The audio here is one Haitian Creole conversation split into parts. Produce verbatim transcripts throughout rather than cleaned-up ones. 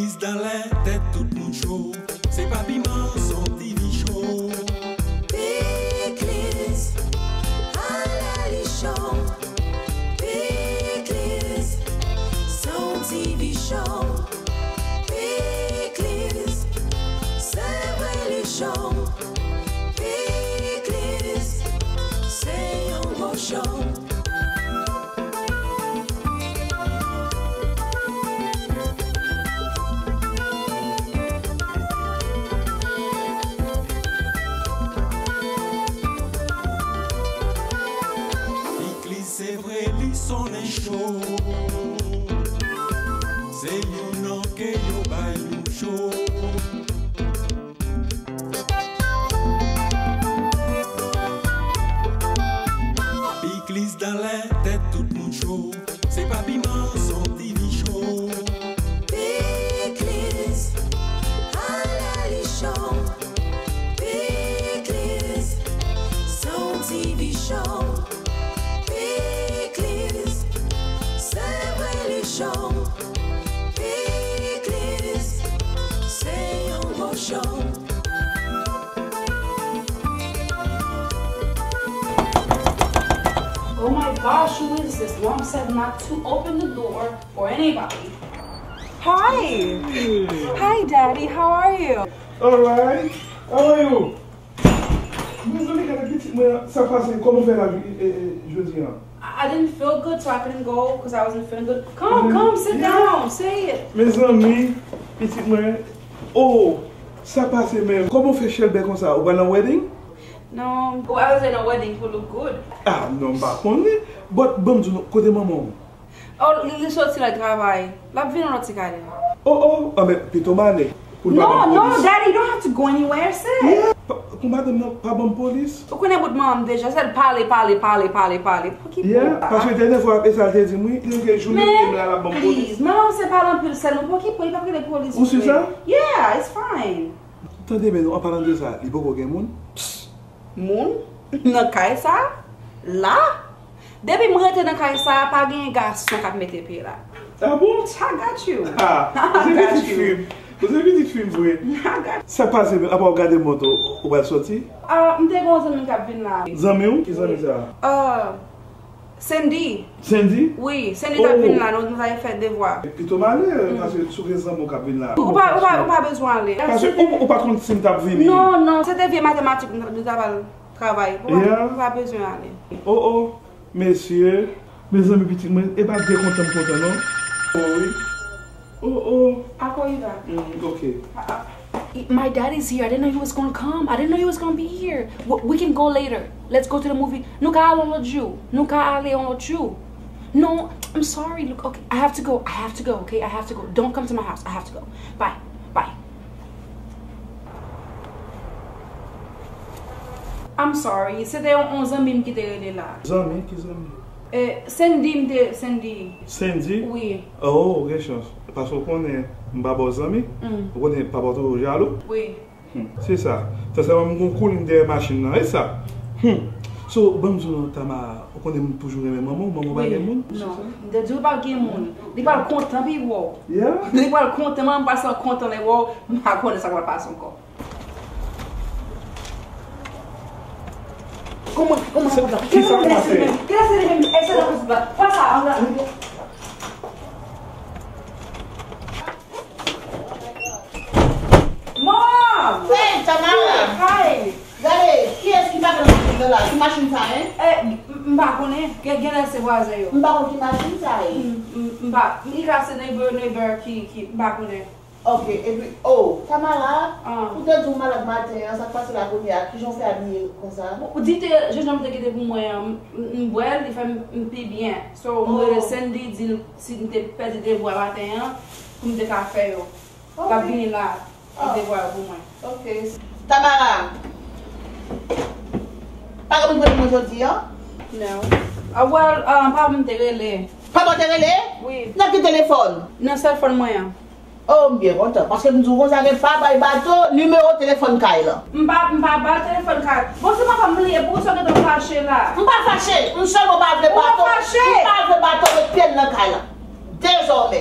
Pikliz dan lè tèt tout moun cho. Se pa piman, se yon T V show. Pikliz, ala li cho. Pikliz, se yon T V show. Pikliz, se vre li cho. Pikliz, se yon gwo cho. Pikliz se vre li sonnen cho. Se yon non ke yo bay nou cho. Pikliz dan lè tèt tout moun cho. Se pa piman, se yon T V show. Pikliz, ala li cho. Pikliz, se yon T V show. Pikliz, se vre li cho. Pikliz, se yon gwo cho. Oh my gosh, who is this? Mom said not to open the door for anybody. Hi! Hi, Daddy. How are you? Alright. How are you? Mezanmi, gade pitit mwen an, sa pase, kòman w fè la, e, e, jodi an? I I didn't feel good, so I couldn't go because I wasn't feeling good. Come, come, sit down, say it. Mezanmi, pitit mwen, oh, sa pase menm. Kòman w fè chèlbè konsa? Ou pral nan wedding? No, I was in a wedding to look good. Ah, non, m pa konnen. But, ban m di w non, kote manman w? Oh, li, li soti l al travay. L ap vin yon lòt ti kale. Oh, oh, anben, pito m ale. Pou l pa ban m polis. No, no, Daddy, you don't have to go anywhere, sit. Yeah, pa, pou madanm nan pa ban m polis. Ou konnen bout manman m deja, sèl pale, pale, pale, pale, pale. Pou ki pou? Yeah, paske dènye fwa, e sa l te di m, wi, li gen jounen m la, l ap ban m polis. Please, manman m se pale anpil sèlman, pou ki pou, li p ap rele polis vre. Ou si sa? Yeah, it's fine. Tande byen non, an palan de sa, li poko gen moun? Psst, moun? Nan kay sa? La? Depi m rete nan kay sa, pa gen gason k ap mete pye la. Ah bon? I got you. Ah, se pitit fi m. Ou se pitit fi m vre. I got you. Sa pase, apa w gade mont ou, ou pral soti? Ah, m te gen yon zanmi m k ap vin la. Zanmi w? Ki zanmi sa? Ah, Sandy. Sandy? Wi, Sandy t ap vin la, nou, nou t al fè devwa. Pito m ale, paske si w gen zanmi w k ap vin la. Ou pa, ou pa, ou pa bezwen ale. Paske ou, ou pa konn si m t ap vini. Non, non, se te vye matematik nou, nou t ap al travay. Ou pa, ou pa bezwen ale. Oh, oh, mesye, mezanmi pitit mwen, e pa de kontan m kontan, non. Oh, wi. Oh, oh. I'll call you back. Mm, ok. I, I, my daddy's here. I didn't know he was gonna come. I didn't know he was gonna be here. W- we can go later. Let's go to the movie. Nou ka ale yon lòt jou. Nou ka ale yon lòt jou. No, I'm sorry. Look, okay, I have to go. I have to go, okay? I have to go. Don't come to my house. I have to go. Bye. Bye. I'm sorry. Se te yon, yon zanmi m ki te rele la. Zanmi? Ki zanmi? Eh, Sandy, m te, Sandy. Sandy? Wi. Oh, gen chans. Paske w konnen, m pa ba w zanmi. Mm. Ou konnen papa w toujou jalou. Wi. Hmm, se sa. Sa sèlman m gon koulin dèyè machin nan, e sa? Hmm. So, ban m di w non, Tamara, ou konnen m toujou renmen manman w, manman w pa gen moun, se sa? Non, m te di w li p ap gen moun. Li pral kontan pi wè w. Yeah? Li pral kontan, manman m pase kontan lè wè w, m pa konnen sa k pral pase ankò. Kòman, kòman sa la? Kisa w ap fè? Kisa w ap fè? Kisa w ap fè? Pran sa, ann. Mom! Hey, Tamara! Hi! Gade, kiyès ki pase nan machin nan la? Ki machin sa, en? Eh, m, m pa konnen. Gen, genlè se vwazen yo. M pa konn ki machin sa ye. M, m, m pa, li ka se neighbor, neighbor ki, ki, m pa konnen. Ok, epi, oh, Tamara, ou te di w malad maten an, sa k pase la kounye a, kijan w fè abiye konsa? Bon, di te, jan m te kite pou mwen an, m, m, m bwè l, li fè m, m pi byen. So, m rele Sandy, di l si m te pèdi devwa maten an, pou m te ka fè yo. L ap vini la, ak devwa yo pou mwen. Ok. Tamara, pa gen moun ki rele mwen jodi an? No. Ah, well, ah, papa m te rele. Papa w te rele? Wi. Nan ki telefòn? Nan cell phone mwen an. Oh, m byen kontan, paske m di w konsa gen pa bay bato nimewo telefòn kay lan. M pa, m pa ba l telefòn kay. Bon, se papa m li ye, poukisa w gentan fache la? M pa fache, m sèlman pa vle bato. Ou pa fache? M pa vle bato met pye l nan kay lan. Dezòmè,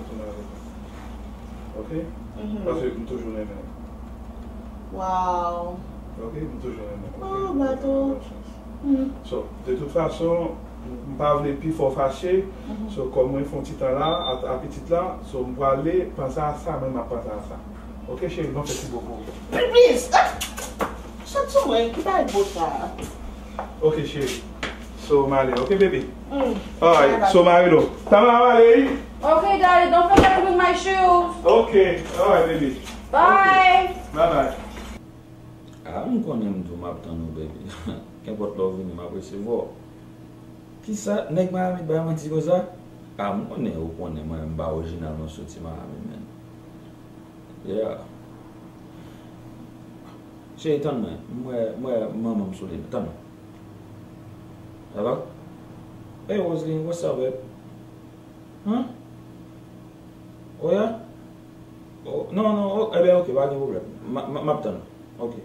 retounen avèk mwen. Ok? Mhm. Paske m toujou renmen w. Wow. Ok? M toujou renmen w. Ok? Oh, m toujou renmen w. Bòn chans. Hmm. So, de tout fason, m pa vle pi fò fache. Mhm. So, kòm mwen fè yon ti tan la, a, a pitit la, so, m prale panse a sa, mwen, m ap panse a sa. Ok, cheri, bon, fè ti bo pou ou. Please! Ah! Sot sou mwen, ki bagay bo sa? Ok, cheri. So, m ale, ok, baby? Mm. Alright, bye, bye. So, Marilo. Tamara, m ale, wi. Okay, daddy, don't forget to bring my shoes. Ok, alright, baby. Bye. Ok. Bye, bye. Ah, m konnen m di w m ap tann ou, baby. Kenpòt lè w vini, m ap resevwa w. Kisa? Nèg Miami bay manti konsa? Ah, m konnen, ou konnen mwen, m pa orijinal, mwen soti Miami, man. Yeah. Cheri, tann mwen. M wè, m wè manman m sou liy la. Tann mwen. Hello? Hey, Roseline, what's up, babe? Huh? Oh, yeah? Oh, non, non, oh, ebyen, ok, pa gen pwoblèm. M a, m a, m ap tann ou. Ok.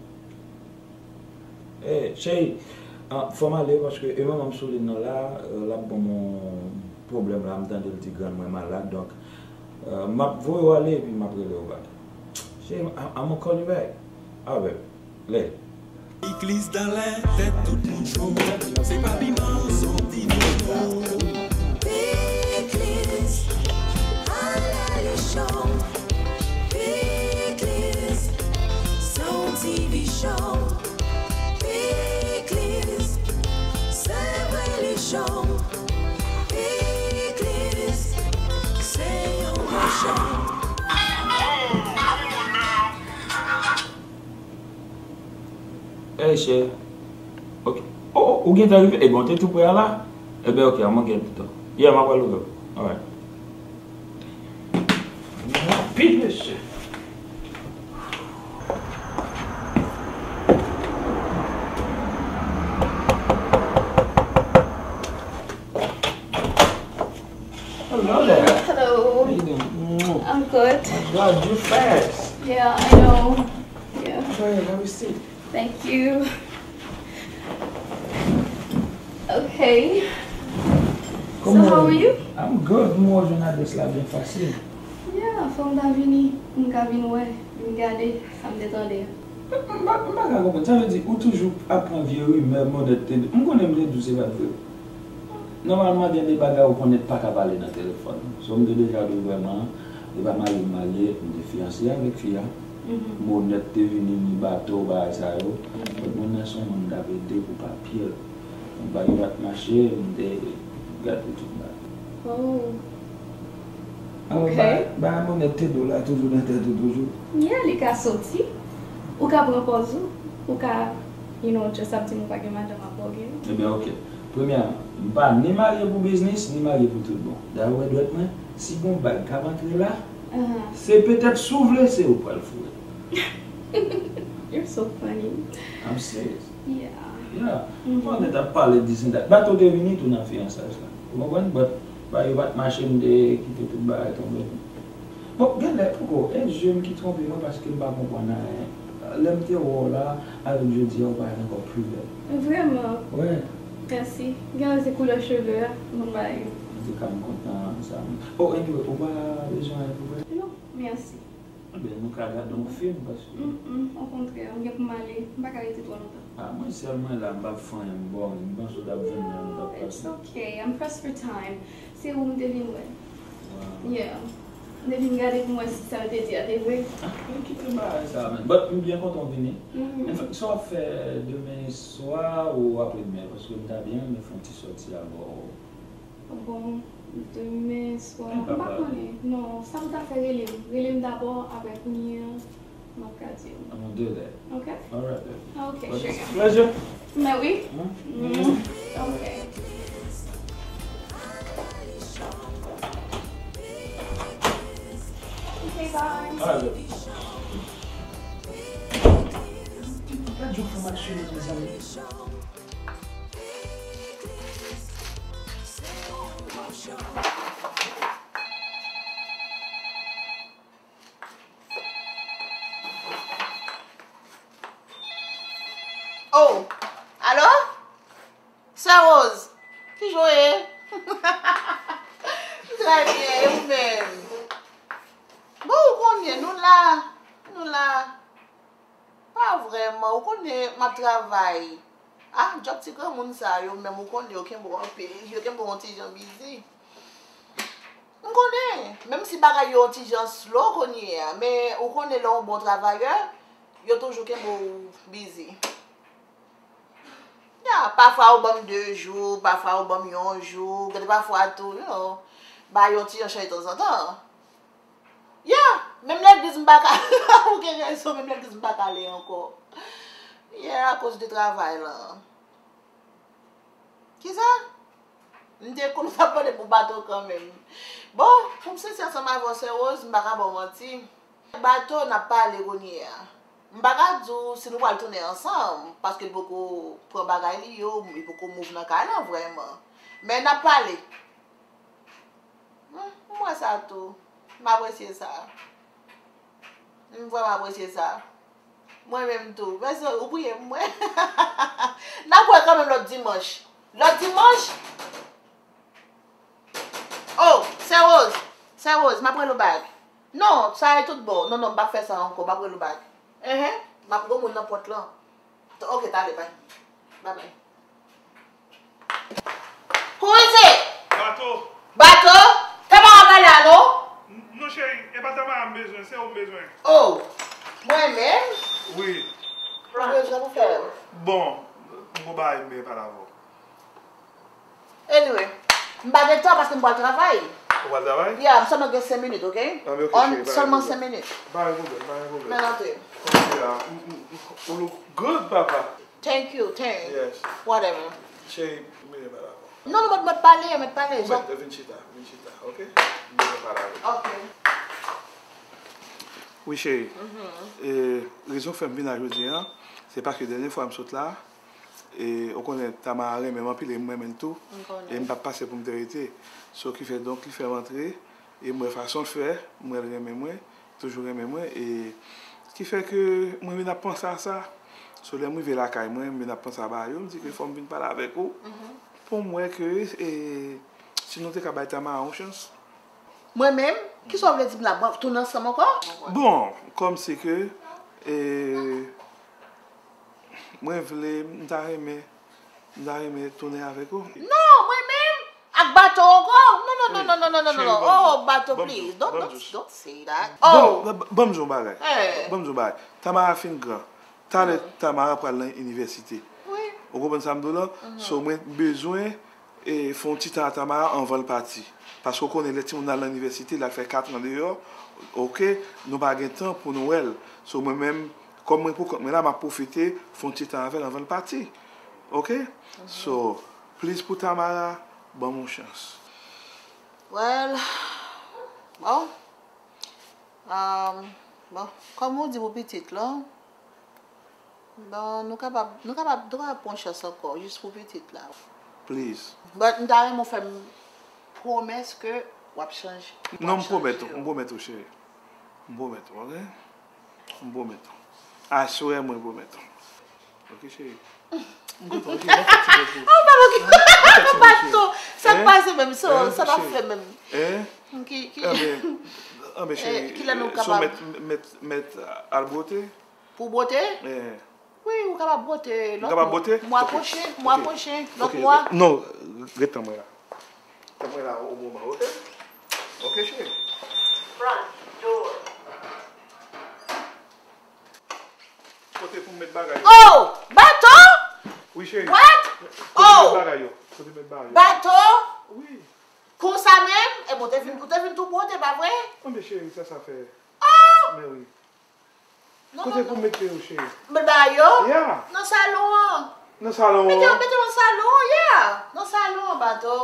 Eh, cheri, ah, fò m ale paske e manman m sou liy nan la, euh, l ap ban m yon pwoblèm la, m tande l di grann mwen malad, donk, euh, m ap voye w ale epi m ap rele w back. Cheri, I'm, I'm gonna call you back. Avè m. Lè. Pikliz dan lè tèt tout moun cho. Se pa piman, se yon ti vino. Pikliz, ala li cho. Pikliz, se yon ti vi cho. Pikliz, se vre li cho. Pikliz, se yon vi cho. Ey, chè. Ok. Oh, oh, ou gentan rive? Ebyen, w te tou prè a la? Ebyen, ok, an mwen gen tan. Yeah, m ap pral ouvè. Alright. Rapid, mesye. Hello there. Hello. How you doing? I'm good. My God, you fast. Yeah, I know. Yeah. Go ahead, have a seat. Thank you. Okay. So, how are you? I'm good. Mwen jwenn adrès la byen fasil. Yeah, fò m ta vini, m ka vin wè, vin gade, sa m te tande. M pa, m pa ka konprann. Sa vle di, ou toujou ap pran vye rimè, Monèt te di. M konnen m te di w se pa t vre. Nòmalman, gen de bagay ou konnen pa ka pale nan telefòn. So, m te deja di w vrèman, e pa marye m marye, m te fiyanse avèk fi a. Monèt te vini, ni bato, bagay sa yo. Donk, moun nan se yon moun m t ap ede pou papye l. Donk, bagay yo pa t mache, m te gate tout bagay. Oh. Alò, ok. Ba, ba Monèt te do la toujou nan tèt ou toujou. Yeah, li ka soti. Ou ka pran pòz ou. Ou ka, you know, just ap di m ou pa gen madanm ap bòge. Ebyen, ok. Premyèman, m pa ni marye pou biznis, ni marye pou tout bon. Dayè, ou wè dwèt mwen, si gon bag k ap antre la, se petèt si w vle, se ou k pral foure. You're so funny. I'm serious. Yeah. Yeah. Mwen gentan pale this and that. Bato te vini tou nan fiyansaj la. Ou konprann? But, ba, yo pa t mache, m te kite tout bagay tonbe. Bon, genlè, poko, e je m ki twonpe mwen paske m pa konprann anyen. Lè m te wè w la, avèk jodi a, ou parèt ankò pli bèl. Vrèman? Wi. Mèsi. Genlè se koulè cheve a, m bay. Antouka, m kontan sa. Oh, anyway, ou pa bezwen anyen pou vre? Non, mèsi. Ebyen, nou ka gade yon fim, paske... Mm, mm, okontrè, m gen pou m ale. M pa ka rete twò lontan. Ah, mwen sèl mwen la, m p ap fè anyen, m bòre. M panse w t ap vin la, nou t ap pase. No, it's okay. I'm pressed for time. Se ou m te vin wè. Wow. Yeah. M te vin gade pou m wè si sa yo te di a te vre. Ah, men kite bagay sa, man. But m byen kontan w vini. Mm. An fèt, sa w ap fè demen swa ou aprè demen? Paske m ta byen renmen fè yon ti sòti avè w. Bon, demen swa, m pa konnen. Non, sa pou ta fè, rele m. Rele m dabò, apre kounye a, m ap ka di w. An de lè. Ok? Alright, baby. Ok, cheri. Pleasure. Men wi. Mm. Ok. Ok, bye. Alright, baby. Gad jan fè mache, mezanmi. Oh, alo? Sè Rose, kijan w ye? M trè byen, e ou menm? Bon, ou konnen, nou la, nou la. Pa vrèman, ou konnen m ap travay. Ah, djòb ti granmoun sa yo menm, ou konnen yo kenbe w anpil, yo kenbe w yon ti jan bizi. M konnen, menm si bagay yo yon ti jan slow kounye a, men ou konnen lè yon bon travayè, yo toujou kenbe w bizi. Ya, pafwa ou ban m de jou, pafwa ou ban m yon jou, gen de pafwa tou, you know, bagay yon ti jan chanje tanzantan. Ya, menm legliz m pa ka, ou gen rezon, menm legliz m pa ka ale ankò. Ya, akoz de travay lan. Kisa? M te konn w t ap mande pou bato kanmenm. Bon, pou m sensè ansanm avè w, Sè Rose, m pa ka ba w manti. Bato n ap pale kounye a. M pa ka di w si nou pral tounen ansanm, paske l poko pran bagay li yo, li poko move nan kay lan vrèman. Men n ap pale. Hmm, m wè sa tou. M apresye sa. M vrèman apresye sa. Mwen menm tou. Mèsi, ou priye pou mwen. N ap wè kanmenm lòt dimanch. Lòt dimanch? Oh, Sè Rose. Sè Rose, m ap rele w bak. Non, sa e tout bon. Non, non, m p ap fè sa ankò. M ap rele w bak. Enhen. M ap gen moun nan pòt lan. Ok, talè, bay. Babay. Who is it? Bato. Bato? Tamara pa la, non? N-, non, cheri, e pa Tamara m bezwen, se ou m bezwen. Oh, mwen menm? Wi. Ou bezwen pou fè? Bon, m gon bagay m bezwen pale avè w. Anyway, m pa gen tan paske m pral travay. Ou pral travay? Yeah, m sèlman gen senk minit, ok? Anben, ok, cheri, pa gen pwoblèm. Sèlman senk minit. Pa gen pwoblèm, pa gen pwoblèm. Men antre. Ok, ah, m, m, m, ou look good, papa. Thank you, thank you. Yes. Whatever. Cheri, m bezwen pale avè w. Non, non, mèt, mèt pale, mèt pale. Ou mèt, vin chita, vin chita, ok? M bezwen pale avè w. Ok. Wi, cheri. E, rezon k fè m vin la jodi a, se paske dènye fwa m sot la, e, ou konnen Tamara renmen m anpil e m renmen l tou. M konnen. E m p ap pase pou m te rete. So, ki fè donk, li fè m antre, e m wè fason l fè, m wè l renmen mwen, toujou renmen mwen, e ki fè ke mwen vin ap panse a sa. So, lè m rive lakay mwen, m vin ap panse a bagay yo, m di ke fò m vin pale avèk ou, pou m wè ke, e, si nou te ka bay Tamara yon chans. Mwen menm? Kisa w vle di m la? Mwen tounen ansanm ankò? Bon, kòmsi ke, e, mwen vle, m ta renmen, m ta renmen tounen avèk ou. Non, mwen menm? Ak Bato ankò? Non, non, non, non, non, non, non, non, non. Oh, Bato, please. Don't, don't, don't say that. Oh! Ban m di w yon bagay. Ban m di w yon bagay. Tamara fin gran. Talè Tamara pral nan inivèsite. Wi. Ou konprann sa m di w lan? So, mwen bezwen e, fè yon ti tan a Tamara anvan l pati. Paske w konnen lè timoun nan al nan inivèsite, l al fè kat an deyò, ok, nou pa gen tan pou nou wè l. So, mwen menm, kòm mwen pou kont mwen la, m ap pwofite fè yon ti tan avè l anvan l pati. Ok? So, please pou Tamara, ban m yon chans. Well, bon. Um, bon, kòm ou di pou pitit lan, bon, nou kapab, nou kapab, nou kapab pran chans ankò, jis pou pitit la. Please. But m ta renmen w fè m pwomès ke w ap chanje. Non, m pwomèt ou, m pwomèt ou, cheri. M pwomèt ou, ok? M pwomèt ou. Aswè, mwen pwomèt ou. Ok, cheri. M kontan, ok, m ap fè ti bèk pou ou. Oh, papa, ki Bato, sa k pase menm, sa, sa n ap fè menm? Ki, ki, anben, anben, cheri, kilè nou kapab mèt, mèt, mèt al bwote? Pou bwote? Wi, ou kapab bwote lòt mwa. Mwa pwochen, mwa pwochen, lòt mwa. Non, ret tan mwen la. Tan mwen la o moman, ok? Ok, cheri. Front door. Kote pou m met bagay yo? Oh! Bato! Wi, cheri. What? Kote m met bagay yo? Kote m met bagay yo? Bato! Wi. Konsa menm? Ebyen, ou te vin, ou te vin tou bwote, pa vre? Anben, cheri, sa sa fè? Oh! Men wi. Kote pou m mete yo, cheri? Met bagay yo? Yeah. Nan salon an. Nan salon an? Mete yo, mete yo nan salon an, yeah. Nan salon an, Bato.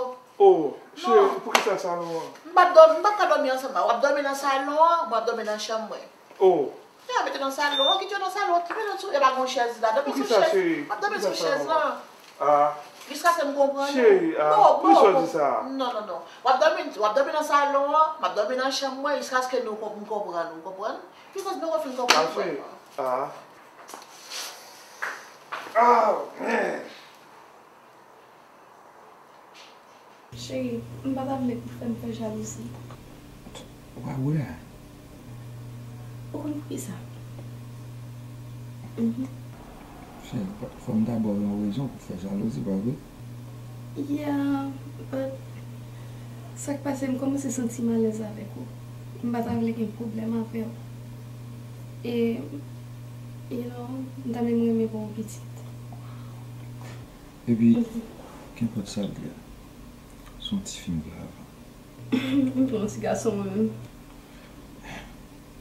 Oh, cheri, poukisa salon an? M p ap dòmi, m p ap ka dòmi ansanm. W ap dòmi nan salon an, mwen ap dòmi nan chanm mwen. Oh. Yo mete nan salon an, kite yo nan salon an, kite yo sou, yo pa gen chèz la. Dòmi sou chèz. M ap dòmi sou chèz lan. Ah. Jiskaske m konprann ou. Cheri, ah, poukisa w di sa? Non, non, non. W ap dòmi, w ap dòmi nan salon an, m ap dòmi nan chanm mwen, jiskaske nou konp-, m konprann ou, konprann? Because nou fin konprann mwen. Ah, cheri. Ah. Ah, man. Cheri, m pa ta vle pou fè m fè jalouzi. Ou pa wè? Ou konn poukisa? Mhm. Cheri, fò m ta ba w yon rezon pou fè jalouzi, pa vre? Yeah, but sa k pase, m kòmanse santi m alèz avèk ou. M pa ta vle gen pwoblèm avè w. E, you know, m ta menm renmen ba w pitit. Epi, kenpòt sa l ye a, se yon tifi m vle avè w. M vle yon ti gason mwen menm.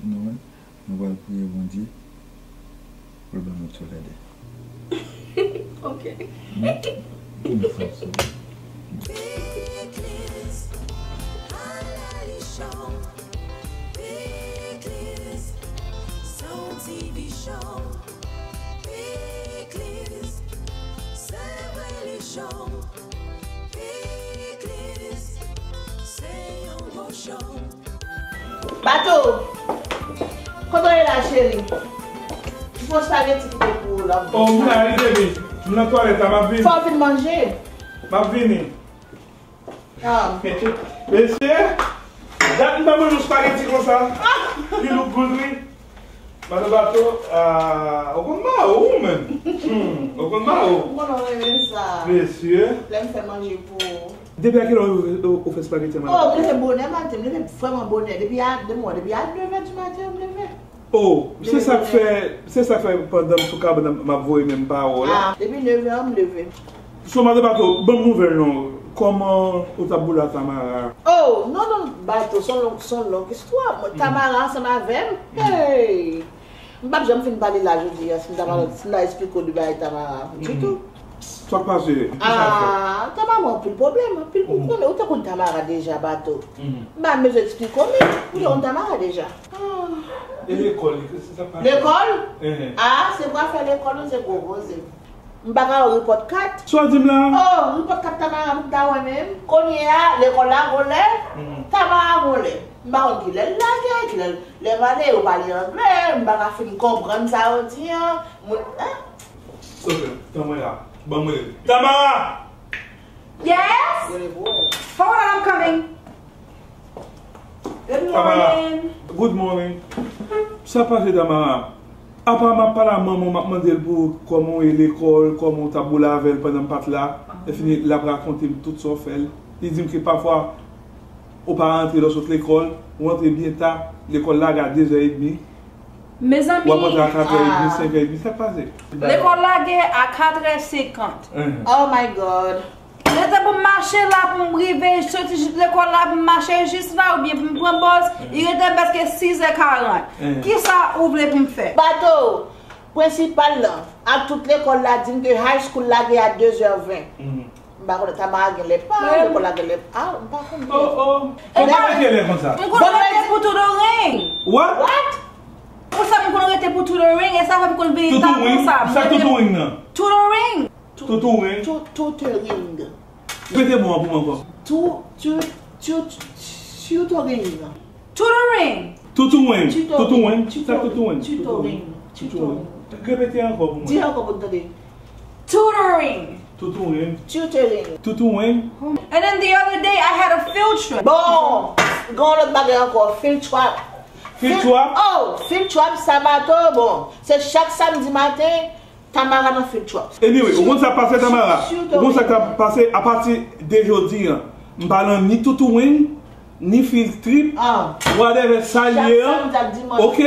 Non, nou pral priye Bondye pou l ban nou tolède. Ok. Hmm? Pikliz, Analiz Show. Pikliz, se yon T V show. Pikliz, se relijyon. Pikliz, se yon bon show. Bato! Kote w ye la, cheri? M fè yon spaghetti kite pou ou la. Oh, m la, li depi. M nan twalèt la, m ap vini. Fò w vin manje. M ap vini. Ah. Mesye, dat m pa manje yon spaghetti konsa. Li look good, wi. Madan Bato, ah, ou konn mare w, ou menm. Hmm, ou konn mare w. M konnen w renmen sa. Mesye. Lè m fè manje pou ou. Depi a kilè ou, ou, ou fè spageti a maten? Oh, m leve bonè maten, m leve vrèman bonè. Depi a, depi a nèf è di maten, m leve. Oh, se sa k fè, se sa k fè pandan m sou kabann nan, m ap voye menm pawòl la. Ah, depi nèf è m leve. So, Madan Bato, ban m nouvèl non. Kòman ou t ap boule a Tamara? Oh, non, non, Bato, se yon long, se yon long istwa. Mwen, Tamara ansanm avè m. Hey! M p ap janm fin pale la jodi a, si m ta pale, si m ta eksplike w de bagay Tamara. Ditou. Sa k pase? Ki sa l fè? Ah, Tamara gen anpil pwoblèm, anpil, ou konnen, ou te konn Tamara deja, Bato. M pa bezwen eksplike w, men ou te konn Tamara deja. Ah. E lekòl, se sa k pase? Lekòl? Ah, se pou afè lekòl, se gwo koze. M pa ka repòt kat. Sa w di m la? Oh, repòt kat Tamara pou m ta wè menm. Kounye a, lekòl la gon lè, Tamara gon lè. M pa konn kilè l lage, kilè l, lè m ale, yo pale anglè, m pa ka fin konprann sa yo di an. Moun, hein? Ok, tann mwen la. Ban mwen. Tamara! Yes? Rele pou ou. Hold on, I'm coming. Good morning. Good morning. Sa pase, Tamara? Apa m ap pale a manman w, m ap mande l pou kòman w ye lekòl, kòman w t ap boule avè l pandan m pa t la. Lè fini, l ap rakonte m tout sa w fè l. Li di m ke pafwa, ou pa rantre lè w sot lekòl, ou rantre byen ta, lekòl lage a de zè edmi. Mezanmi. W ap rantre a kat è edmi, senk è edmi, sa k pase? Lekòl lage a kat è senkant. Oh my God. Rete pou m mache la, pou m rive soti lekòl la, pou m mache jis la, oubyen pou m pran bòs, li rete prèske sis è karant. Kisa ou vle pou m fè? Bato, prensipal lan ak tout lekòl la di m ke high school lage a de zè ven. M pa konnen, Tamara genlè pa, lekòl la genlè pa, m pa konnen. Oh, oh. Ou pa gen lè konsa. M konn rete pou tutoring. What? What? Pou sa m konn rete pou tutoring, e sa fè m konn vin ta konsa. Sa tutoring nan? Tutoring. Tutoring. Tu-, tutoring. Repete mo an pou mwen ankò. Tu-, tu-, tu-, tutoring. Tutoring. Tutoring. Tutoring. Tutoring. Tutoring. Repete ankò pou mwen. Di ankò pou n tande. Tutoring. Tutoring. Tutoring. Tutoring. And then the other day, I had a field trip. Bon, gen yon lòt bagay ankò, field trip. Field trip? Oh, field trip, sa Bato, bon, se chak samdi maten, Tamara nan field trip. Anyway, ou konn sa k pase, Tamara? Ou konn sa k ap pase? Apati de jodi a, m pa nan ni tutoring, ni field trip, whatever sa l ye an. Ok?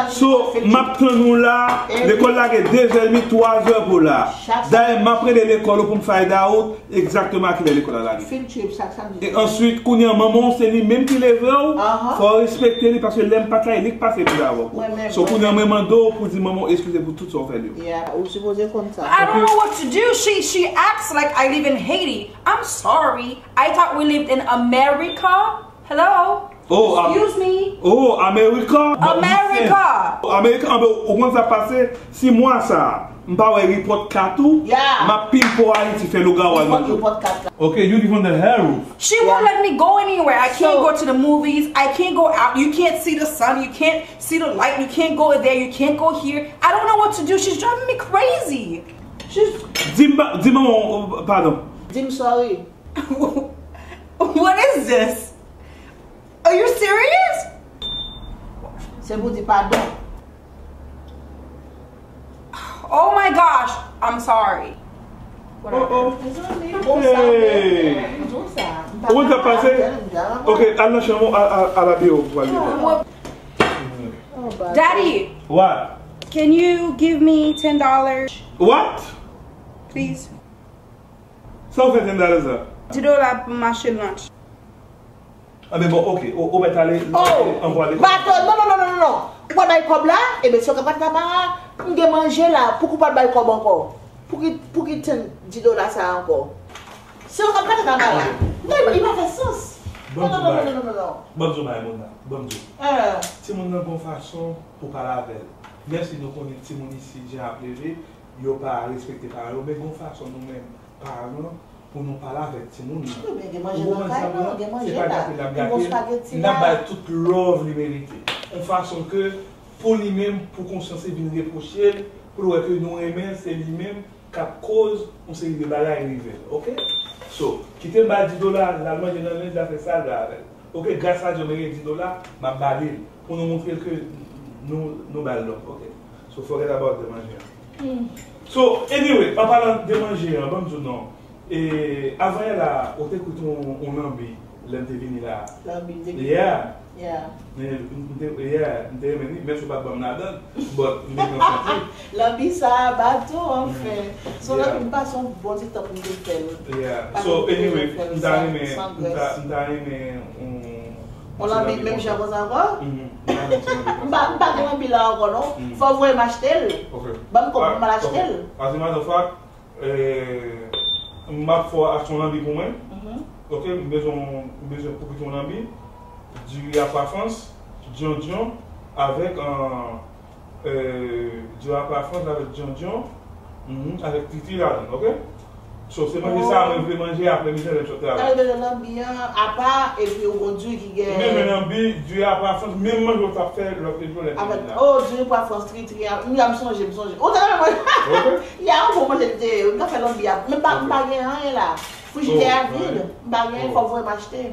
So, m ap tann ou la, lekòl lage de zè edmi, twa zè pou la. Dayè, m ap rele lekòl ou pou m find out egzakteman a kilè lekòl la lage. Field trip, chak samdi. E answit, kounye a, manman w, se li menm ki leve w, fò w respekte li, paske lè m pa t la, e li k pase pi avè w. So, kounye a, mwen mande w pou di manman w eskize pou tout sa w fè l yo. Yeah, ou sipoze konn sa. I don't know what to do. She, she acts like I live in Haiti. I'm sorry. I thought we lived in America. Hello? Oh, Am-, excuse me? Oh, America? America! America, anben, ou konn sa pase? Si mwa sa a, m pa wè report kat ou, m ap pimpo Ayiti, fè lougawou al manje w. Ok, you live on the high roof. She won't let me go anywhere. I can't go to the movies. I can't go out. You can't see the sun. You can't see the light. You can't go there. You can't go here. I don't know what to do. She's driving me crazy. She's Di m pa, di manman w, padon. Di m sorry. What is this? Are you serious? Se pou di padon. Oh my gosh, I'm sorry. Oh, oh. Hey. Ou konn sa k pase? Ok, al nan chanm ou, al, al, al abiye w pou al lekòl. Daddy, what? Can you give me ten dollars? What? Please. Sa w fè ten dollars la? Dis dola pou m achte lunch. Anben bon, ok, ou, ou mèt ale, anvwa lekòl. Bato, non, non, non, non, non, non. Ou pa bay kòb la? Ebyen, si w ka pati la, m gen manje la. Pouki w pa bay kòb ankò? Pouki, pouki ten dis dola sa ankò? Si w ka pati la, m pa la. Non, li pa fè sans. Non, non, non, non, non, non. Ban m di w bagay, Mona. Ban m di w. Timoun nan gon fason pou pale avè l. Menm si nou konnen timoun isi, jan ap leve, yo pa respekte paran yo, men gon fason nou menm, paran, pou nou pale avèk timoun nan. Ou konprann sa mwen? Se pa gate l ap gate l, n ap bay tout love li merite. Yon fason ke pou li menm, pou konsyans li vin repwoche l, pou l wè ke nou renmen l, se li menm k ap koz yon seri de bagay rive l, ok? So, kite l bay dis dola, l al manje nan lens, l al fè sa l vle avè l. Ok, gras a Dye, mwen gen dis dola, m ap ba li l. Pou nou montre l ke Nou, nou ba l lòt, ok. So, forget about the manje an. So, anyway, an palan de manje an, ban m di w non. E, avan yè la, ou te koute yon, yon lanbi, lè m te vini la. Lanbi, m te koute. Yeah. Yeah. Men, m te, yeah, m te renmen li, men si w pa t ban m ladan l, but m te pran sant li. Lanbi sa a, bato, anfen. Se yon lanbi, m pase yon bon ti tan pou m te fè l. Yeah. So, anyway, m ta renmen, m ta, m ta renmen, yon, yon lanbi menm jan konsa ankò? Mhm. M ta renmen yon ti lanbi konsa. M pa, m pa gen lanbi la ankò, non. Fò w voye m achte l. Ok. Ban m kòb pou m al achte l. As a matter of fact, eh, m ap fè w achte yon lanbi pou mwen. Ok, m bezwen, m bezwen pou kite yon lanbi. Diri apa frans, djondjon, avèk, eh, eh, diri apa frans avèk djondjon, mhm, avèk tritri ladan, ok? So, se manje sa a mwen vle manje aprè midi lè m sot travay. Sa vle di lanbi an apa, epi ou gon diri ki gen. Menm lanbi, diri apa frans, menm manje ou t ap fè lòt jou lè m vin la. Oh, diri apa frans, tritri a, m sonje, m sonje. Ou te renmen manje? Ok. Ya, ou bon manje m te ye, m ka fè lanbi a. Men pa, m pa gen anyen la. Frijidè a vid, m pa gen, fò w voye m achte.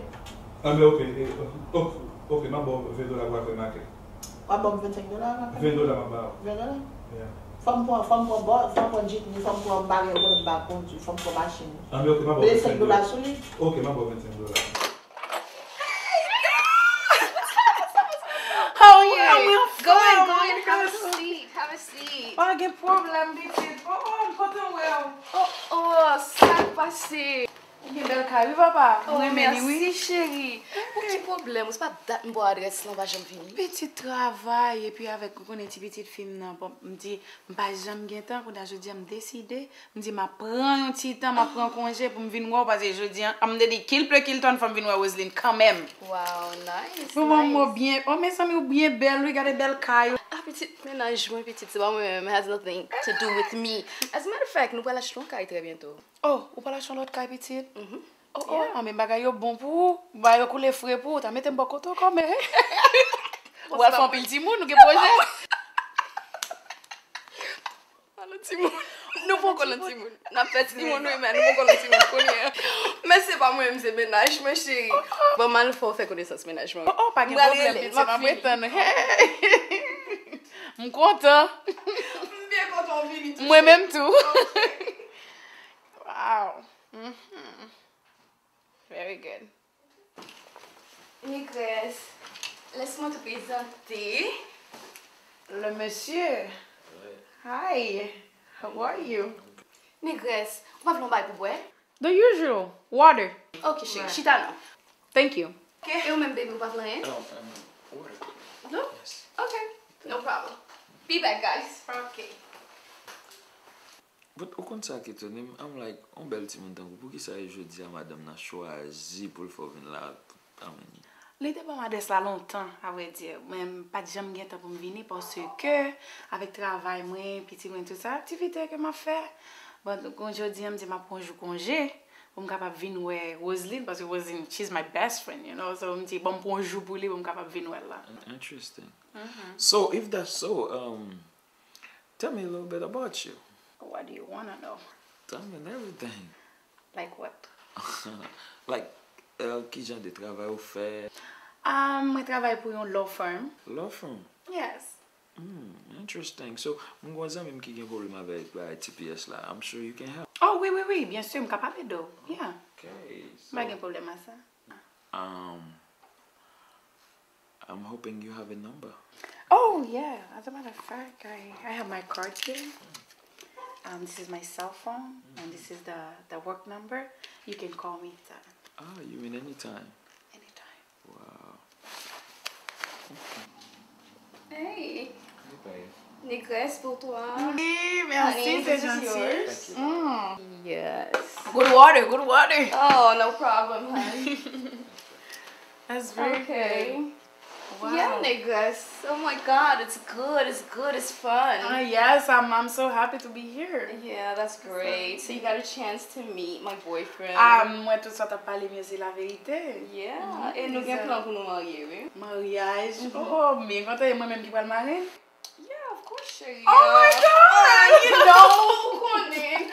Ah, men ok, eh, ok, ok, m ap ba w ven dola pou al fè makèt. W ap ban m vennsenk dola, m ap fè. Ven dola m ap ba w. Ven dola? Yeah. Fò m pran, fò m pran bò, fò m pran jitni, fò m pran bagay, ou konnen m pa kondwi, fò m pran machin. Ah, men ok, m ap ba w vennsenk dola. Mete senk dola sou li. Ok, m ap ba w vennsenk dola. Oh, yeah. Go in, go in, have a seat, have a seat. Pa gen pwoblèm, pitit. Oh, oh, m kontan wè w. Oh, oh, sa k pase? Ou gen bèl kay wi papa. Oh, mwen renmen li wi, cheri. Ou gen pwoblèm, ou se pa dat m ba w adrès lan, ou pa janm vini. Pitit travay, epi avèk, ou konnen ti pitit fi m nan, bon, m di, m pa janm gen tan, kounye a jodi a m deside, m di m ap pran yon ti tan, m ap pran konje pou m vin wè w, paske jodi a, m te di, kil ple kil tann, fò m vin wè Roseline kanmenm. Wow, nice, nice. Ou ban m mo byen, oh, mezanmi, ou byen bèl wi, gade bèl kay ou. Ah, pitit, mennaj mwen, pitit, se pa mwen menm, it has nothing to do with me. As a matter of fact, nou pral achte yon kay trè byento. Oh, ou pral achte yon lòt kay, pitit? Oh, oh, ah, men bagay yo bon pou ou. Bagay yo koule fre pou ou. Ta mete m bò kote w kanmenm. Ou pral fè anpil timoun, ou gen pwojè. Pale timoun. Nou poko nan timoun. N ap fè timoun, wi, men nou poko nan timoun kounye a. Men se pa mwen menm, se mennaj mwen, cheri. Bon, m al fè w fè konesans mennaj mwen. Oh, oh, pa gen pwoblèm, pitit, m ap retann. Hey! M kontan. M byen kontan w vini tou. Mwen menm tou. Wow. Mhm. Very good. Négresse, laisse-moi te présenter le monsieur. Hi, how are you? Négresse, ou pa vle yon bagay pou bwè? The usual, water. Ok, cheri, chita non. Thank you. Ok, e ou menm, baby, ou pa vle anyen? Non, um, water. Non? Yes. Ok, no problem. Be back, guys. Ok. But ou konn sa k etone m? I'm like, yon bèl timoun tankou, poukisa e jodi a madanm nan chwazi pou l fè w vin la? I mean, li te ban m adrès la lontan, a vrè di, men m pa t janm gen tan pou m vini paske avèk travay mwen, pitit mwen, tout sa, aktivite ke m ap fè. But kon jodi a, m di m ap pran yon jou konje pou m kapab vin wè Roseline, paske Roseline, she's my best friend, you know, so m di, bon, m pran yon jou pou li pou m kapab vin wè l la. Interesting. So, if that's so, um, tell me a little bit about you. What do you wanna know? Tell me everything. Like what? Like, uh, ki jan de travay ou fè? Um, mwen travay pou yon law firm. Law firm? Yes. Hmm, interesting. So, mwen gen yon zanmi m ki gen pwoblèm avèk, uh, T P S la. I'm sure you can help. Oh, wi, wi, wi, byen si, m kapab ede w. Yeah. Ok, so. M pa gen pwoblèm a sa. Um, I'm hoping you have a number. Oh, yeah. As a matter of fact, I, I have my card here. Um, this is my cell phone, and this is the, the work number. You can call me anytime. Ah, you mean anytime? Anytime. Wow. Hey. Négresse pour toi. Oui, merci, c'est gentil. Honey, this is yours. Mm. Yes. Good water, good water. Oh, no problem, honey. That's very good. Okay. Wow. Yeah, négresse. Oh my God, it's good, it's good, it's fun. Ah, yes, I'm, I'm so happy to be here. Yeah, that's great. So you got a chance to meet my boyfriend. Ah, mwen tout sa w t ap pale m yo se laverite. Yeah, e nou gen plan pou nou marye, wi. Maryaj. Oh, oh, men kontan e mwen menm ki pral marenn. Yeah, of course, cheri. Oh my God! You know, ou konnen.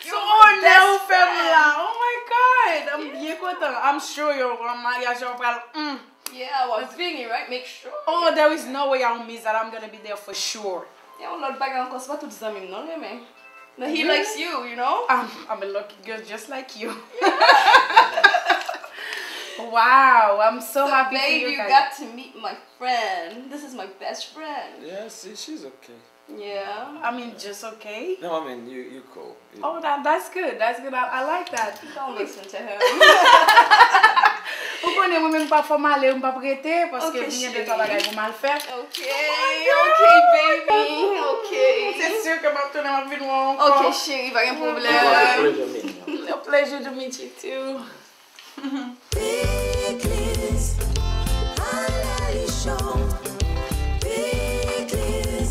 Sou onè ou fè m la. Oh my God! M byen kontan. I'm sure yo, maryaj yo pral, mm. Yeah, w ap vini, right? Make sure. Oh, there is no way I won't miss that. I'm gonna be there for sure. Yon lòt bagay ankò, se pa tout zanmi m non renmen. No, he likes you, you know? I'm, I'm a lucky girl just like you. Wow, I'm so happy for Babe, you you guys. Got to meet my friend. This is my best friend. Yeah, see, she's okay. Yeah. I mean, just okay. No, I mean, you, you cool. You- Oh, that, that's good. That's good. I, I like that. Don't listen to him. Ou konnen mwen menm pa fòmale, mwen pa prete paske Okay, gen de chérie. Twa bagay pou m al fè. Okay, okay, baby. Okay. Se si ke m ap tounen, m ap vin wè w ankò. Okay, chérie, pa gen It pwoblèm. was a pleasure meeting you. A pleasure to meet you too. Pikliz, ala li cho. Pikliz,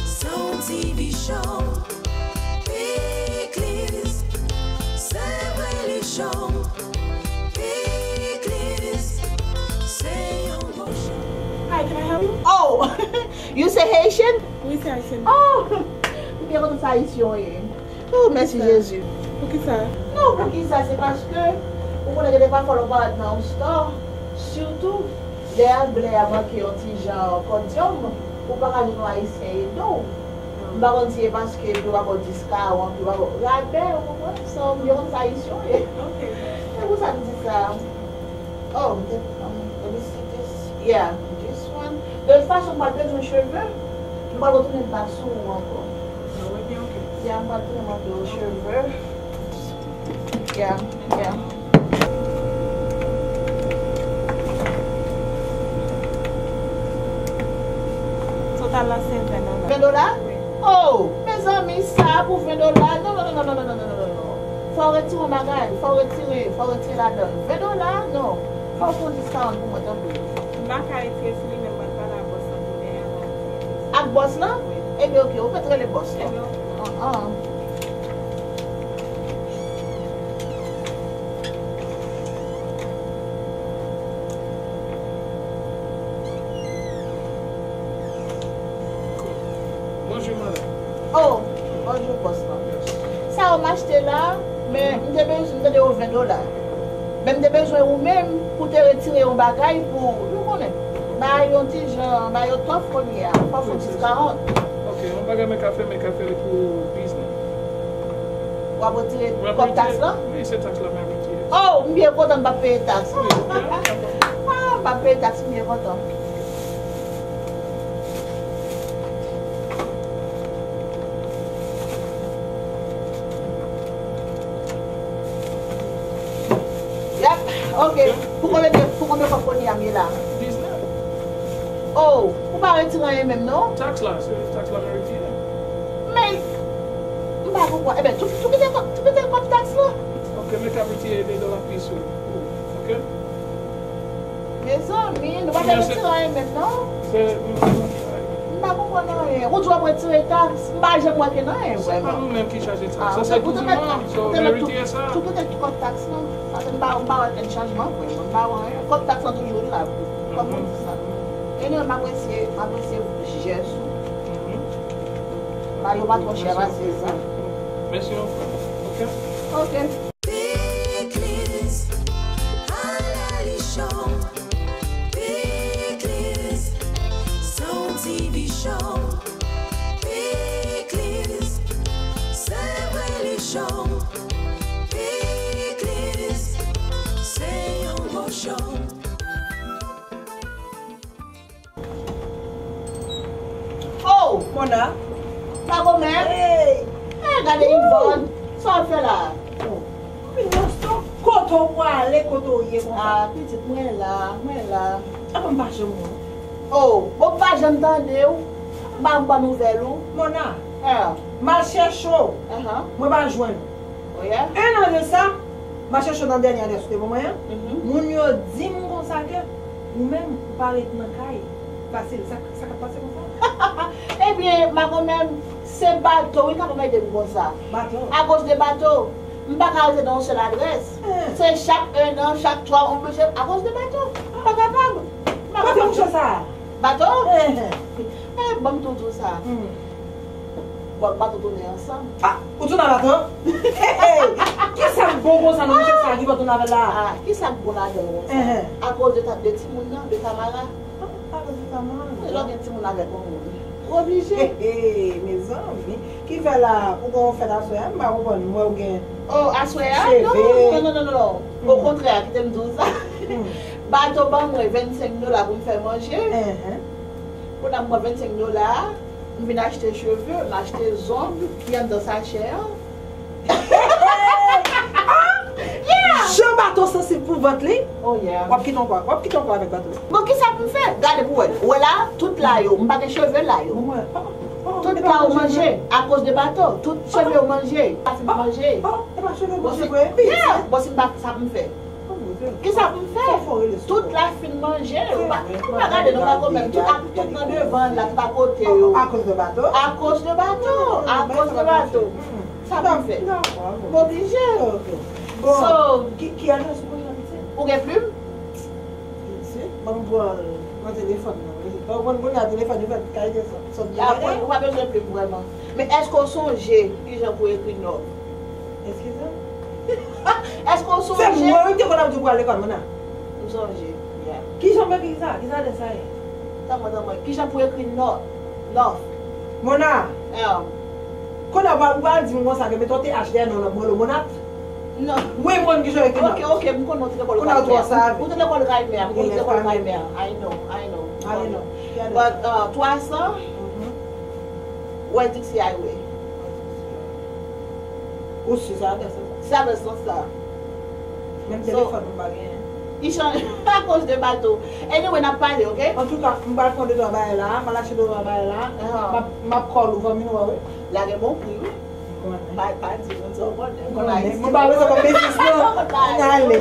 se yon T V show. Pikliz, se vre li cho. Pikliz, se yon bon show. Hi, can I help you? Oh, you say Haitian? Oui, c'est haïtien. Oh, m byen kontan sa Ayisyen w ye. Oh, mèsi Jezi. Poukisa? Non, poukisa? Se paske ou konnen gen de pafwa lè w parèt nan yon store, sitou lè anglè a manke yon ti jan kòdyòm, ou pa ka jwenn yon Ayisyen ede w. M pa konn si e paske yo pa ba w diskawan, yo pa ba w rabè, ou konprann? So, m byen kontan sa Ayisyen w ye. Ok. Se pou sa m di sa. Oh, m te, um, let me see this. Yeah, this one. De tout fason, m pral bezwen cheve. M pral retounen bat sou ou ankò. Ah, oui, bien, ok. Yeah, m pral tounen mande w cheve. Yeah, yeah. Total la se ven dola. Ven dola? Oh, mezanmi, sa pou ven dola? Non, non, non, non. Fò w retire yon bagay, fò w retire, fò w retire ladan l. Ven dola? Non. Fò w fè yon diskawan pou mwen, tanpri. M pa ka retire sou li, men m pral pale ak bòs lan pou dèyè a. Ak bòs lan? Ebyen, ok, ou mèt rele bòs lan. Ebyen, ok. Ah, ah. Bonjou, madanm. Oh, bonjou, bòs lan. Sa yo m achte la, men m te bezwen, m te de yo ven dola. Men m te bezwen ou menm pou te retire yon bagay pou, nou konnen, bay yon ti jan, bay yo tòf kounye a, fò fè yon diskawan. Ok, yon bagay mwen ka fè, mwen ka fè l pou biznis. W ap retire kòb taks lan? Wi, se taks la mwen retire. Oh, m byen kontan m p ap peye taks. Wi, wi, wi. Ah, m p ap peye taks, m byen kontan. Yep, ok. Pou konbyen, pou konbyen kòb kounye a m ye la? Diznèf. Oh, ou pa retire anyen menm non? Taks la, se taks la mwen retire. Men, m pa konprann. Ebyen, tou, tou kite kòb, tou kite kòb taks la. Ok, mwen ka retire de dola plis ou. Ok? Mezanmi, nou pa te retire anyen menm non? Se, M pa konprann anyen. Ou di w ap retire taks, m pa janm wè ke nan anyen se pa vrèman. nou menm ki chaje Ah, taks. Sa ok, se ou te gouvènman met, an, so ou te mwen met tout, retire sa. ou te met tout kòb taks lan. Paske m pa, m pa wè okenn chanjman vrèman. M pa wè anyen. Kòb taks lan toujou la. Kòm ou di sa. Anyway, m apresye, m apresye jès ou. Mhm. Ba yo pa twò chè pase sa. Mèsi yon fwa. Ok? Ok. Pikliz, ala li cho. Pikliz, se yon T V show. Pikliz, se vre li cho. Pikliz, se yon bon show. Oh! Mona. Makomè? Hey! Eh, gade Yvonne. Sa w ap fè la? Pinyon, kote w prale, kote w ye konsa? Ah, pitit, mwen la, mwen la. Apa m pa janm wè w? Oh, bon, m pa janm tande w. M pa, m pa nouvèl ou. Mona, Ah, m al chèche w. Aha. Mwen pa jwenn ou. Oh, yeah? En an de sa, m al chèche w nan dènye adrès ou te ban mwen an. Mhm. Moun yo di m konsa ke ou menm, ou pa ret nan kay fasil. Sa, sa k ap pase konsa? Ebyen, makomè, se bato, wi, k ap ede m konsa. Bato? Akoz de bato, m pa ka rete nan yon sèl adrès. Eh. Se chak en an, chak twa, m oblije, akoz de bato. M pa kapab. M pa Kote kapab. mouche sa a? Bato? Eh, eh. Eh, ban m tou di w sa. Hmm. Bon, bato tounen ansanm. Ah, ou tounen a bato? Hey, hey. Kisa k bon konsa nan misye sa? Ki pa tounen avè l la? Ah, ki sa k bon ladan l konsa? Enhen. Akoz de ta, de timoun nan, de Tamara. Ah, akoz de Tamara. Wi, lè w gen timoun avèk yon moun, ou oblije. He, he, mezanmi. Ki fè la, ou gen yon fèt aswè a, m pa konprann, m wè ou gen cheve. Oh, aswè a? Non, non, non, non, non, non. Hmm. Okontrè, kite m di w sa. Hmm. Bato ban mwen vennsenk dola pou m fè manje. Enhen. Kounye a m pran vennsenk dola a, m vin achte cheve, m achte zong ki anndan sachè an. Yeah! Jan Bato sansib pou vant li. Oh, yeah. W ap kite yon kwa, w ap kite yon kwa avèk Bato. Bon, ki sa pou m fè? Gade pou wè. Ou wè la, tout la yo, m pa gen cheve la yo. Bon, mwen, oh, oh, tout la yo manje, akoz de Bato. Tout cheve yo manje. Pa fin manje. Oh, e pa cheve manje vre. Yeah. Bon, si m pa, sa pou m fè. Kisa pou m fè? Tout la fin manje. Ou pa, ou pa gade non, pa konprann. Tout, tout nan devan la, tout akote yo. Akoz de Bato? Akoz de Bato. Akoz de Bato. Sa pou m fè? M oblije. So, ki, ki adrès ou konn abite? Ou gen plim? Isit. Ban m pran, pran telefòn nan. Ban m pran telefòn nan, fè kalite sa. Sa m te gade. Ou pa bezwen plim vrèman. Men èske w sonje kijan pou ekri nòf? Eskize m? Èske w sonje? Se mwen wi ki te konn ap di w pral lekòl, Mona. M sonje, yeah. Kijan m ekri sa? Ki sa lè sa ye? Tanpri, tanpri. Kijan pou ekri nòf? Nòf. Mona. L. Kounye a, ou pral di m konsa ke mete yon T H dèyè non nan, Mona, Monat? Non. Wi, m konn kijan yo ekri nòt. Ok, ok, m konn ou te lekòl Raymer. Ou te lekòl Raymer, m konn ou te lekòl Raymer. I know, I know. I know. But, uh, twa san, West Dixie Highway. Ou si sa, adrès la? Se adrès lan sa. Menm telefòn ou pa genyen. Li chanje akoz de Bato. Anyway, n ap pale, ok? Antouka, m pral pran de twa bagay la, m pral achte de twa bagay la. M ap, m ap call ou, fanmi nou, wi. Lage bon pri, wi. M konnen. Pa, pa di moun sa w konnen. M konnen. Mwen pa bezwen konn biznis, non. Ann ale.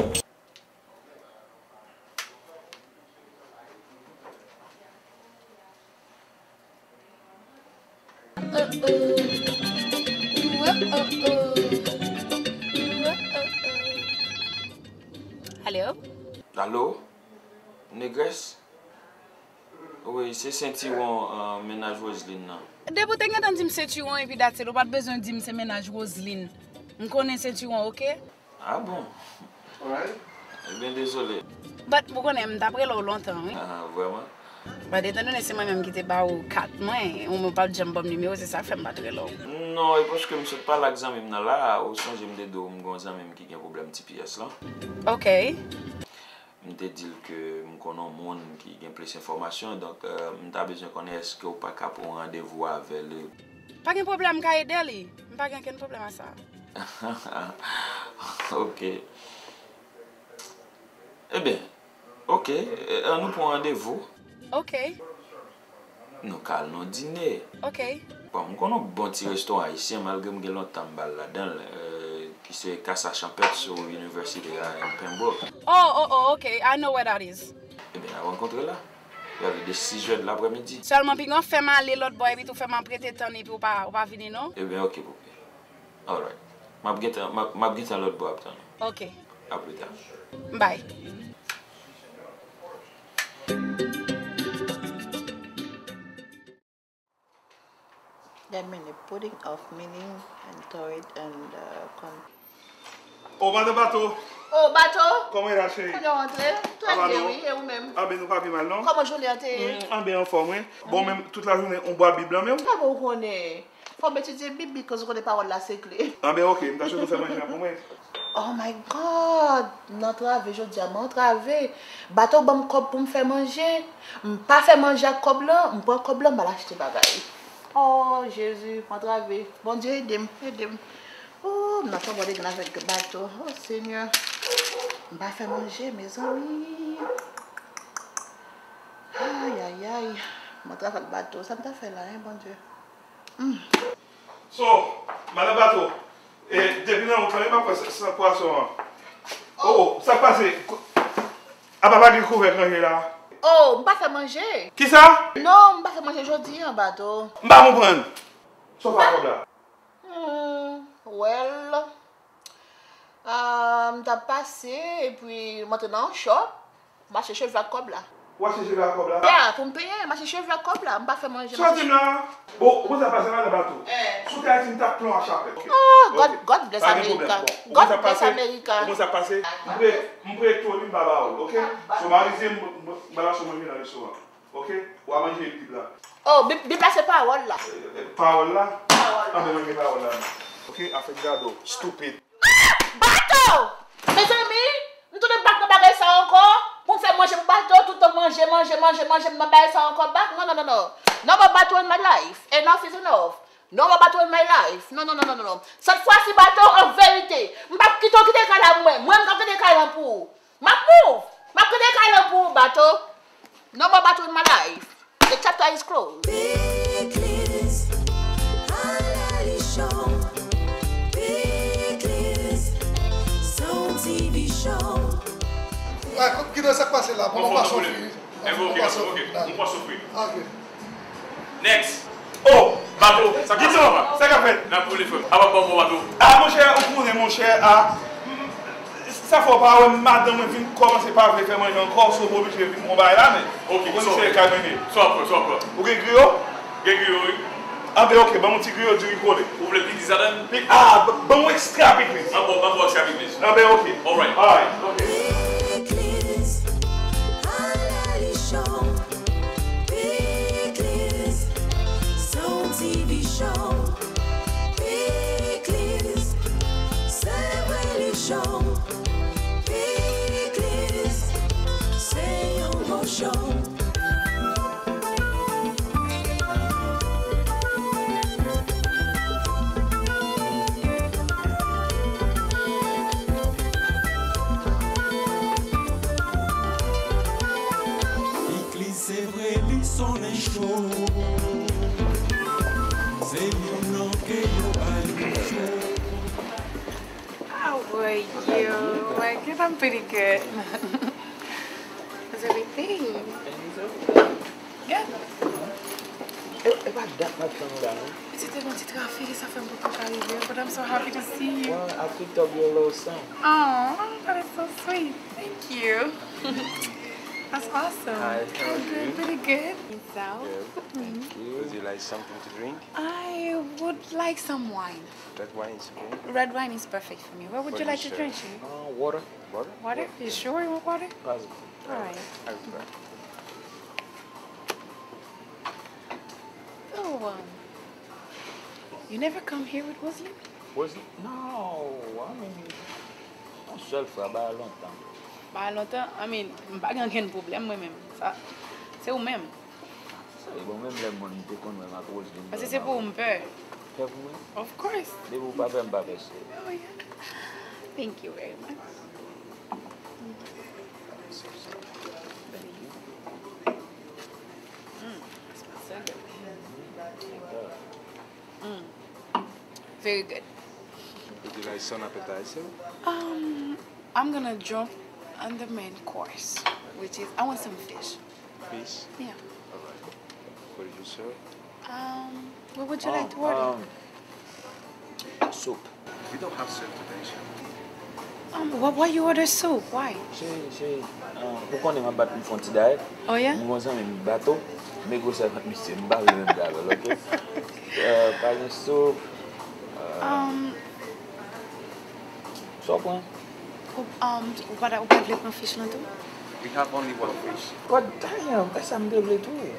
Alo? Alo? Negrès? Wi, se sentiwon, uh, mennaj Roseline nan. Depi w te gentan di m sentiwon epi that's it, ou pa t bezwen di m se mennaj Roseline. M konnen sentiwon, ok? Ah bon? Alright. Ebyen, dezole. But, ou konnen, m t ap rele w lontan, wi. Ah, vrèman? But, etandone se mwen menm ki te ba ou kat mwen, ou menm w pa t janm ban m nimewo, se sa k fè m pa t rele w. Non, e paske m sot pale ak zanmi m nan la, ou sonje m te di w m gen yon zanmi m ki gen pwoblèm T P S lan? Ok. M te di l ke m konn yon moun ki gen plis enfòmasyon, donk, euh, m ta bezwen konnen èske w pa ka pran yon randevou avè l. Pa gen pwoblèm, m ka ede li. M pa gen okenn pwoblèm a sa. Ok. Ebyen, ok, eh, ann nou pran randevou. Ok. Nou ka al nan dine. Ok. Bon, m konn yon bon ti restoran ayisyen, malgre m gen lontan m pa al ladan l, euh, ki se Casa Champêtre sou inivèsite a an Pembroke. Oh, oh, oh, ok. I know where that is. Ebyen, n a rankontre la. Gade, de sis è de laprèmidi. Sèlman, pinga w fè m ale lòt bò, epi tou fè m ap rete tann, epi w pa, w pa vini, non? Ebyen, ok, poupou. Alright. M ap gentan, m ap, m ap gentan lòt bò ap tann ou. Ok. A pli ta. Bye. That mean the putting of meaning and thought and, uh, con- Oh, madan Bato! Oh, Bato! Kòman w ye la, cheri? Kòman w rantre? Trè byen, wi. E ou menm? Anben, nou pa pi mal, non? Kòman jounen an te ye? Mm, anben, anfòm, wi. Bon, menm tout lajounen, ou bwè Bib lan menm? Kòman ou konnen? Fò m etidye Bib, because ou konnen pawòl la se kle. Anben, ok, m ta swete w fè manje a pou mwen. Oh my God! M antrave jodi a, m antrave. Bato ban m kòb pou m fè manje. M pa fè manje ak kòb lan, m pran kòb lan, m al achte bagay. Oh, Jezi, m antrave. Bondye, ede m, ede m. Oh, m nan fè bò degann avèk Bato. Oh, Senyè. M pa fè manje, mezanmi. Ay, ay, ay. M antrave ak Bato. Sa m ta fè la, en, Bondye? Hmm. So, madan Bato, e, depi nan wout lan, wi, m ap wè s-, s-, pwason an. Oh, sa k pase? Ko-, apa pa gen kouvèk ranje la? Oh, m pa fè manje. Kisa? Non, m pa fè manje jodi an, Bato. M pa konprann. Sa w fè ak kòb la? Hmm, well, ah, m t ap pase, epi m antre nan yon shop. M achte cheve ak kòb la. Ou achte cheve ak kòb la? Ya, pou m peye, m achte cheve ak kòb la. M pa fè manje. Sa w di m la? Bon, ou konn sa k pase la nan bato? Si w te Ayiti, m t ap plon a chapèl. Oh, God, God bless America. God bless America. Ou konn sa k pase? M pre, m pre Tony, m pa ba w, oke? So, m avize, m, m, m ba l aksyon manje nan restoran. Oke? W a manje Bib la. Oh, Bib, Bib la se pawòl la. Eh, eh, pawòl la? Pawòl la. Anben manje pawòl la. Oke? Afè gado. Stupid. Ah! Bato! Mezanmi, m tounen bak nan bagay sa ankò. Pou m fè manje pou bato, tout tan manje, manje, manje, manje, m nan bagay sa ankò bak. Non, non, non, non. No more bato in my life. Enough is enough. No more bato in my life. Non, non, non, non, non, non. Sèt fwa si bato, an verite, m p ap kite w kite kay la pou mwen. Mwen, m p ap kite kay la pou ou. M ap move. M ap kite kay la pou ou, bato. No more bato in my life. The chapter is closed. Pikliz, ala li cho. Pikliz, se yon T V show. Ay, kòm ki nan sa k pase la, bon, nou pa soufri. Enben, oke, oke, nou pa soufri. Oke. Next. Oh, bato, sa k pase papa? Sa k ap fèt? N ap woule frè m. Apa bon, bon, bato. Ah, monchè, ou konnen, monchè, ah. Sa fè w pa wè madanm mwen vin kòmanse pa vle fè manje ankò, so m oblije vin pran bagay la, men. Oke, ou konnen se kay mwen ye. Sa w ap pran, sa w ap pran? Ou gen griyo? Gen griyo, wi. Anben, oke, ban m yon ti griyo diri kole. Ou vle pikliz ladan l? Pi-, ah, b-, ban m yon ekstra pikliz. An bon, ban m yon ekstra pikliz. Anben, oke. Alright. Alright, oke. Pikliz, ala li cho. Pikliz, se yon T V show. Pikliz, se relijyon. Pikliz, se yon bon show. Pikliz se vre li sonnen cho. Se youn nan ke yo ba li cho. How are you? Like, I'm pretty good. How's everything? Good. E, e pa dat m ap tann ou la, non? Se te yon ti trafik, sa fè m poko ka rive, but I'm so happy to see you. Well, I picked up your little son. Oh, that is so sweet. Thank you. That's awesome. Hi, how are you? I'm good, pretty good. Yourself? Good, thank you. Would you like something to drink? I would like some wine. Red wine is okay? Red wine is perfect for me. What would you like to drink, Sherry? Uh, water. Water? Water? You sure you want water? Possible. All right. I'll be back. Oh, um, you never come here with Roslyn? Roslyn? No, I mean, yon sèl fwa, bagay lontan. Bagay lontan? I mean, m pa gen ankenn pwoblèm mwen menm. Sa, se ou menm. Sa e bon, menm lè moun m te konn wè m ak Roslyn. Paske se pou ou m pè. Pè pou mwen? Of course. Depi ou pa pè, m pa pè, cheri. Oh, yeah. Thank you very much. Mm, it smells so good. Mm. Very good. Would you like some appetizer? Um, I'm gonna jump on the main course, which is, I want some fish. Fish? Yeah. All right. For you, sir. Um, what would you like to order? Oh, um, soup. We don't have soup today, sir. Um, wh-, why you order soup? Why? Cheri, cheri, um, ou konnen m ap bat pou m fè yon ti dayèt. Oh, yeah? M gon zanmi m Bato, men gwosè vant misye, m pa vle menm avè l, oke? Euh, pa gen soup. Euh, um, sa w pran? Ou, um, ou pa, ou pa vle pran fish lan tou? We have only one fish. God damn, e sa m te vle tou.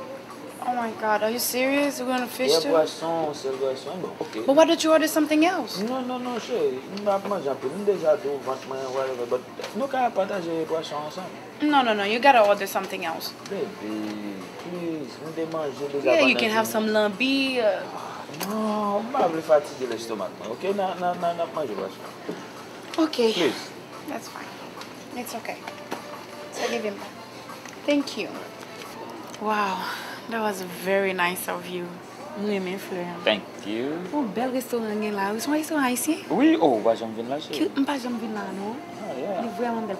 Oh my God, are you serious? We're gonna fish too? Pwason, sèl pwason, bon, oke. But why don't you order something else? Non, non, non, cheri, m ap manje anpil. M deja di w vant mwen, whatever, but nou ka pataje pwason ansanm. No, no, no, you gotta order something else. Baby, please, m te manje deja. Yeah, you can have some lambi. Uh, non, m pa vle fatige lestomak mwen, oke? N a, n a, n a, n ap manje pwason. Okay. Please. That's fine. It's okay. So give him back. Thank you. Wow, that was very nice of you. M renmen flè an. Thank you. Yon bèl restoran gen la wi. Se yon restoran ayisyen? Wi, oh, ou pa janm vin la, cheri. M pa janm vin la, non. Ah, yeah. Li vrèman bèl.